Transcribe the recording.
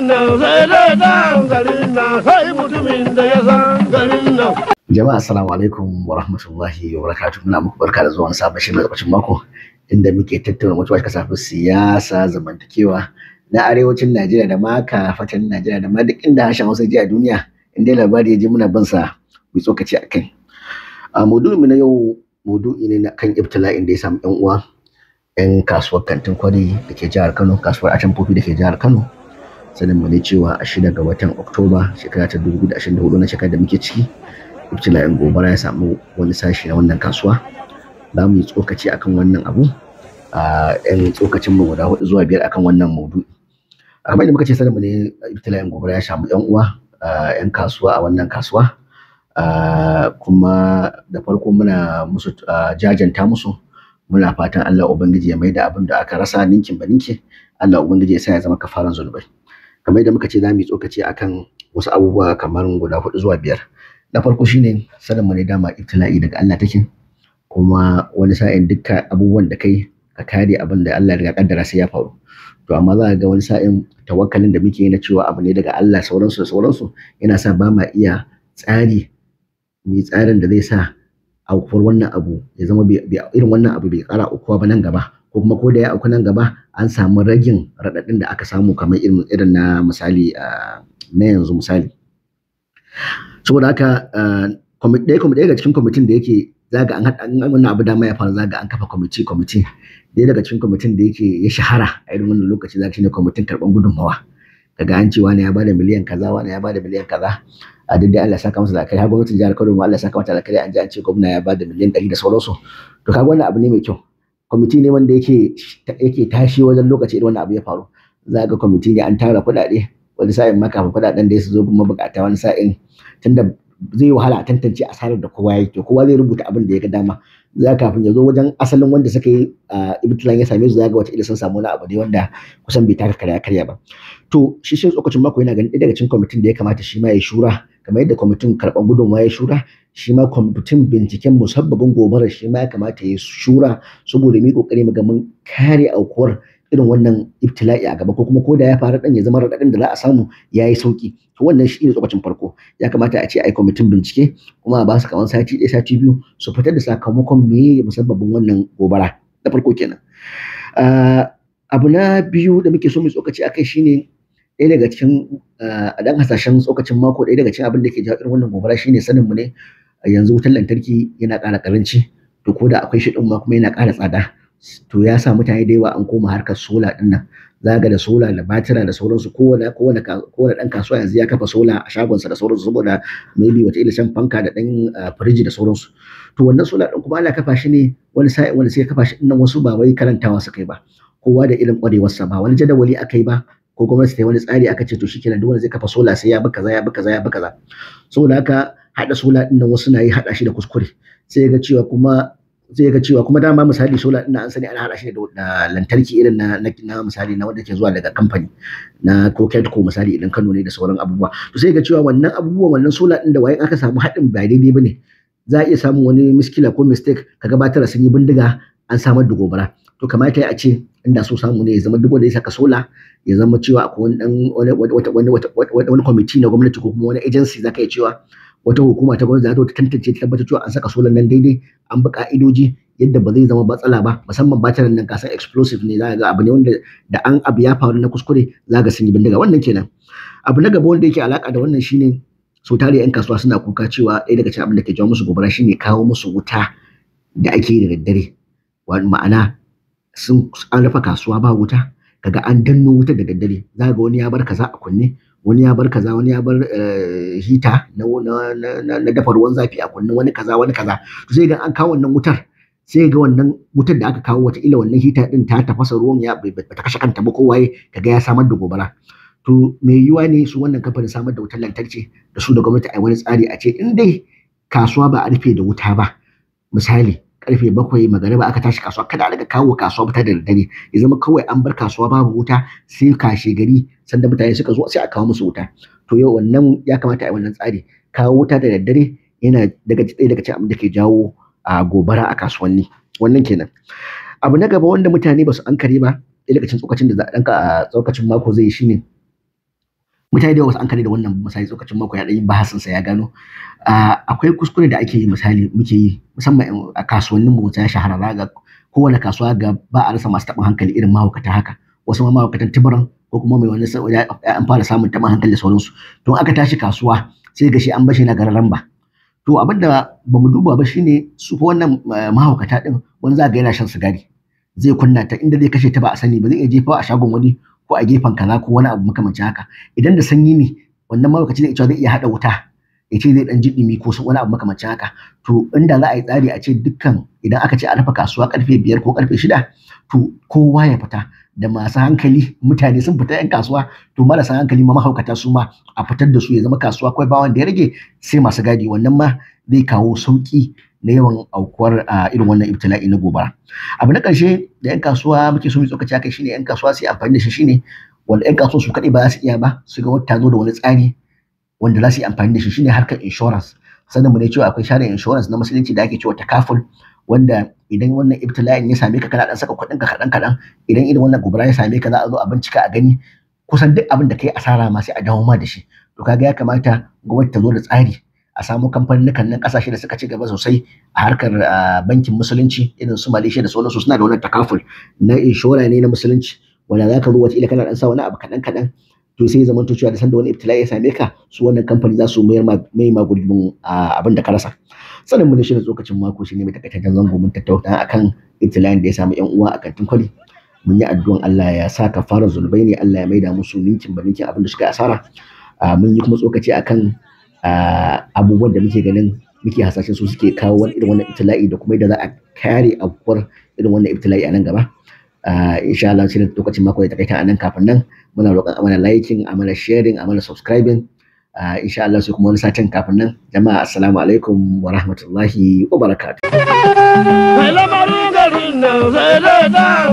Garin nan sai dai dan garin nan, sai mutumin da ya san garin nan. Jama'a, assalamu alaikum wa rahmatullahi wa barakatuh. Muna muku barka da zuwa wani sabon shirin lokacin mako, inda muke tattauna mutuwa ka shafi siyasa, zamantakewa na arewacin Najeriya da ma kafatan Najeriya da ma duk inda harshen Hausa ji a duniya, inda labari ya ji muna bin sa mu tsokaci a kai. A maudu'in mu na yau, maudu'i ne na kan ibtila'in da ya samu 'yan uwa 'yan kasuwar Kantin Kwari da ke jihar Kano, kasuwar Atamfofi da ke jihar Kano. Sanin mu ne cewa a 6 ga watan Oktoba, shekara ta 2024, na shekarar da muke ciki, ibtila'in gobara ya samu wani sashi na wannan kasuwa. Za mu yi tsokaci akan wannan abu a yan tsokacin mu guda hudu zuwa biyar akan wannan maudu'i. Kamar yadda muka ce, sanin mu ne ibtila'in gobara ya samu yan uwa yan kasuwa a wannan kasuwa. Kuma da farko muna musu jajanta musu, muna fatan Allah Ubangiji ya maida abin da aka rasa ninkin ba ninkin, Allah Ubangiji ya sa ya zama kafaran zunubai. Kamar yadda muka ce, za mu yi tsokaci akan wasu abubuwa kamar guda hudu zuwa biyar. Na farko shine, sanin mu ne dama ibtila'i daga Allah take, kuma wani sa'in dukkan abubuwan da kai ka kare abin da Allah ya kaddara sai ya faru. To amma za ka ga wani sa'in tawakkalin da muke yi na cewa abu ne daga Allah, sauransu da sauransu, yana sa ba ma iya tsari mai tsarin da zai sa aukuwar wannan abu ya zama irin wannan abu bai kara aukuwa ba nan gaba, ko kuma ko da ya auku nan gaba an samu ragin raɗaɗin da aka samu, kamar irin na misali na yanzu misali. Saboda haka ɗaya daga cikin kwamitin da yake zaga an haɗa wannan abu dama ya faru, zaga an kafa kwamiti. Ɗaya daga cikin kwamitin da yake ya shahara a irin wannan lokaci zaka shine kwamitin karɓar gudunmawa. Kaga an ce wani ya bada miliyan kaza, wani ya bada miliyan kaza. A duk dai Allah ya saka masa da alkhairi. Har gwamnatin jihar Kano ma Allah ya saka mata alkhairi, an ji an ce gwamna ya bada miliyan 100 da sauransu. To kaga wannan abu ne mai kyau. Kwamiti ne wanda yake tashi wajen lokaci irin wannan abu ya faru. Za ga kwamiti ne an tara kuɗaɗe, wani sa'in ma kafin kuɗaɗen da ya zo kuma mabukata, wani sa'in tunda zai yi wahala a tantance asarar da kowa yake, kowa zai rubuta abin da ya ga dama. Za kafin ya zo wajen asalin wanda suka yi ibtilan ya same su, za ga wata sun samu wani abu ne wanda kusan bai taka karya karya ba. To shi tsokacin mako yana ganin ɗaya daga cikin kwamitin da ya kamata shi ma ya shura, kamar yadda kwamitin karɓar gudunmawa ya shura, shi ma kwamitin binciken musabbabin gobarar shi ma ya kamata ya shura, saboda mu yi ƙoƙari mu ga mun kare aukuwar irin wannan ibtila'i a gaba, ko kuma ko da ya faru ɗin ya zama raɗaɗin da za a samu ya yi sauƙi. To wannan shi ne tsokacin farko. Ya kamata a ce ai kwamitin bincike, kuma a ba su kamar sati 1, sati 2, su fitar da sakamakon meye musabbabin wannan gobara. Na farko kenan. Abu na biyu da muke so mu tsokaci akai shine, ɗaya daga cikin a ɗan hasashen tsokacin mako, ɗaya daga cikin abin da ke jawo irin wannan gobara shine, sanin mu ne yanzu wutar lantarki yana ƙara ƙaranci. To ko da akwai shi ɗin ma kuma yana ƙara tsada. To ya sa mutane da yawa an koma harkar sola ɗin nan. Za ga da sola da batira da sauransu, kowane ɗan kasuwa yanzu ya kafa sola a shagonsa da sauransu, saboda maybe wataƙila shan fanka da ɗan firiji da sauransu. To wannan sola ɗin kuma ana kafa shi ne wani sa'in, wanda sai kafa shi ɗin nan wasu ba wai karantawa suka yi ba, kowa da irin ƙwarewarsa, ba wani jadawali aka yi ba ko gwamnati ta yi wani tsari aka ce to shikenan, duk wanda zai kafa sola sai ya bi kaza, ya bi kaza, ya bi kaza. Saboda haka haɗa sola ɗin nan wasu na yi haɗa shi da kuskure, sai ga cewa kuma dama misali sola ɗin an sani ana haɗa shi da lantarki irin na misali na wanda ke zuwa daga kamfani na ko Kedco misali idan Kano ne da sauran abubuwa. To sai ga cewa wannan abubuwan, wannan sola ɗin da wayan aka samu haɗin ba daidai bane, za a iya samun wani miskila ko mistake, ka gabatar sun yi bindiga, an samar da gobara. To kamata a ce inda so samu ne ya zama duk wanda ya saka sola ya zama cewa akwai wani dan wani wani kwamiti na gwamnati ko kuma wani agency, zaka iya cewa wata hukuma ta gwamnati, za ta tantance ta tabbatar cewa an saka solan nan daidai, an bi ka'idoji yadda ba zai zama matsala ba. Musamman batirin nan, kasan explosive ne, za ga abu ne wanda da an abu ya faru na kuskure za ga sun yi bindiga. Wannan kenan. Abu na gaba wanda yake alaka da wannan shine, sau tare yan kasuwa suna kuka cewa ɗaya daga cikin abin da ke jawo musu gobara shine kawo musu wuta da ake yi da daddare. Ma'ana sun an rufe kasuwa ba wuta, kaga an danno wutar da daddare. Za ga wani ya bar kaza a kunne, wani ya bar kaza, wani ya bar hita na dafa ruwan zafi a kunne, wani kaza, wani kaza. To sai ga an kawo wannan wutar, sai ga wannan wutar da aka kawo, wataƙila wannan hita din ta tafasa ruwan, ya bata kashe kanta ba ko waye, kaga ya samar da gobara. To mai yiwuwa ne su wannan kamfanin samar da wutar lantarki da su da gwamnati a wani tsari a ce in dai kasuwa ba a rufe da wuta ba, misali karfe 7 magariba aka tashi kasuwa, kada a riga kawo kasuwa wuta da daddare. Ya zama kawai an bar kasuwa babu wuta, sai kashe gari sanda mutane suka zo sai a kawo musu wuta. To yau wannan ya kamata a yi wannan tsari. Kawo wuta da daddare yana daga ɗaya daga cikin abin da ke jawo a gobara a kasuwanni. Wannan kenan. Abu na gaba wanda mutane ba su ankare ba, ɗaya daga cikin tsokacin da ɗanka a tsokacin mako zai yi shine, Mutane da yawa an kare da wannan misali, tsokacin mako ya ɗan yi bahasin sa ya gano akwai kuskure da ake yi, misali muke yi musamman a kasuwannin mu ta shahara, ga kowane kasuwa ga ba a rasa masu taɓin hankali irin mahaukata haka, wasu ma mahaukatan tiburan ko kuma mai wani an fara samun taɓin hankali da sauransu. To aka tashi kasuwa sai ga shi an bashi na gararan ba. To abin da ba mu duba ba shine su fa wannan mahaukata din, wani za ga yana shan sigari, zai kunna ta, inda zai kashe ta ba a sani ba, zai iya jefa a shagon wani ko a gefen kaza ko wani abu makamancin haka. Idan da sanyi ne, wannan mahaukaci zai cewa zai iya haɗa wuta ya ce zai dan ji ɗumi ko wani abu makamancin haka. To inda za a yi tsari a ce dukkan idan aka ce a rufe kasuwa karfe 5 ko karfe 6, to kowa ya fita, da masu hankali mutane sun fita yan kasuwa, to marasa hankali ma mahaukata su ma a fitar da su, ya zama kasuwa kawai ba wanda ya rage sai masu gadi. Wannan ma zai kawo sauki na yawan aukuwar irin wannan ibtila'i na gobara. Abu na ƙarshe da yan kasuwa muke so mu tsokaci akai shine yan kasuwa su yi amfani da shi, shine wanda yan kasuwa su kaɗai ba za su iya ba, su ga wata zo da wani tsari wanda za su yi amfani da shi, shine harkar insurance. Sanin mu ne cewa akwai sharin insurance na musulunci da ake cewa takaful, wanda idan wannan ibtila'in ya same ka kana dan saka kuɗin ka kaɗan kaɗan, idan irin wannan gobara ya same ka za a zo a bincika a gani kusan duk abin da kai asara ma sai a dawo ma da shi. To kaga ya kamata gwamnati ta zo da tsari a samu kamfanin nan kasashe da suka ci gaba sosai a harkar bankin musulunci irin su Malaysia da sauransu, suna da wannan takaful na inshora ne na musulunci, wanda za ka zo wata kana dan sa wani abu kaɗan kaɗan, to sai zaman cewa da sanda wani ibtila'i ya same ka su wannan kamfani za su mayar mai ma gurbin abin da ka rasa. Sanin mu ne shirin tsokacin mako shine mai takaitaccen zango, mun tattauna akan ibtila'in da ya samu yan uwa a kantin kwari. Mun yi addu'an Allah ya sa kafara zunubai ne, Allah ya maida musu ninkin ba ninkin abin da suka asara. Mun yi kuma tsokaci akan abubuwan da muke ganin muke hasashen su suke kawo wani irin wannan ibtila'i da kuma yadda za a kare afkuwar irin wannan ibtila'i a nan gaba. Insha Allah shirin lokacin mako ya takaita a nan. Kafin nan muna roƙon amana liking, amana sharing, amana subscribing. Insha Allah sai kuma wani satin. Kafin nan jama'a, assalamu alaikum wa rahmatullahi wa barakatuh. Sai lamarin garin nan sai dai.